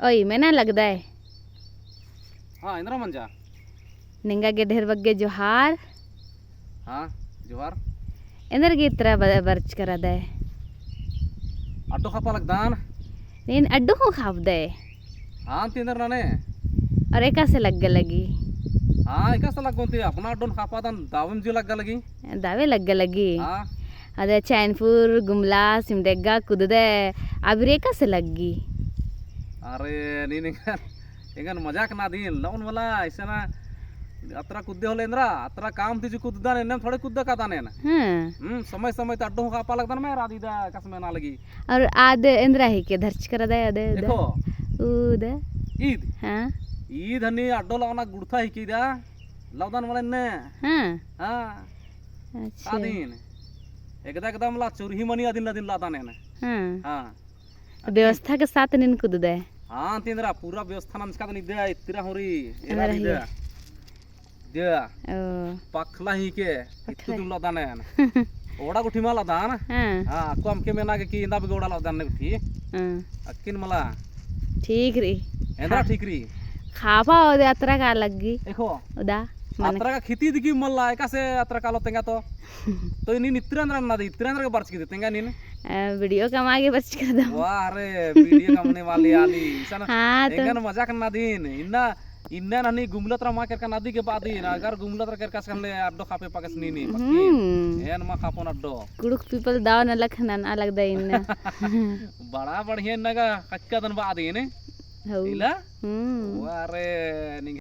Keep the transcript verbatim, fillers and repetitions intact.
ओई, मेना लगदय। हाँ, एन्दरा मंजा। निंगा गे ढेर बग्गे जोहार। हाँ, जोहार। एन्दर गे इतरा ब-, बरचका रअदय। अड्डो खापा लगदन। नीन अड्डो हूँ खापदय। हाँ, ती एन्दर नने। और एकासे लग्गा लगी। हाँ, एकासे लग्गो ती अपना अड्डोन खापादन दावम जी लग्गा लगी। दावे लग्गा लगी। हाँ। अदे चैनपुर, गुमला, सिमडेग्गा कुद्ददय, अबिर एकासे लग्गी। अरे, नीन एंगन, एंगन मजाक ननादिन, लउन मला, ऐसे ना, अतरा कुद्दे होले एन्दरा, अतरा काम ती जो कुद्ददन, एन्नेम थोड़े कुद्दा कादन एन। हाँ। हम्म, समय समय ती अड्डो हूँ खापा लगदन, मैं रादी दा कसमे ना लगी। और आद एन्दरा हिके धरचका रअदय आद, आद। देखो। उद। ईद। हाँ। ईद हनी अड्डो लवना गुड़था हिके दा, लवदन मला एन्ने। हाँ। हाँ। अच्छा। आदिन। एकदा एकदम ला चुरही मनी अदिन अदिन लदन एन। हाँ। हाँ। व्यवस्था के साथ नीन कुद्ददय। हाँ, ती एन्दरा पूरा व्यवस्था नंजका दन इदे, इतरा होरी, एरा एन्दरा दिदे। हिके। दे। ओ। पखला हिके, इत्तु पखला। दिम लदन एन। ओड़ा गुट्ठी मा लदन। हाँ। हाँ, अक्कु अमके मेना गे कि एन्दा बग्गे ओड़ा लदन ने गुट्ठी। हाँ। अक्किन मला। ठीक रई। एन्दरा खा-, ठीक रई। खापा ओदे अतरा का लग्गी। देखो। ओदा, मने। अतरा का खेती दिकी मल्ला, एकासे अतरा कालो तेंगा तो। तो नीन इतरा एन्दरा ननादी, इतरा एन्दरा का बरचकी दे, तेंगा नीन। अ, video कमआ गे बरचका रअदम। वाह रे, video कमने वाली आली। इसन हाँ, तो एंगन मजाक ननादिन, इन्ना इन्ना ननी गुमला तरा मा केरका नदी के बादिन, अगर गुमला तरा केरका सकने अड्डो खापे पाकस नीनी, पक्की। हम्म। एन मा खापोन अड्डो। कुँड़ुख़ people दाव नलख नना लगदय इन्ना। बड़ा बढ़िया इन्ना गा कक्का दन बादिन। हौ। इला? हम्म। वारे, निंग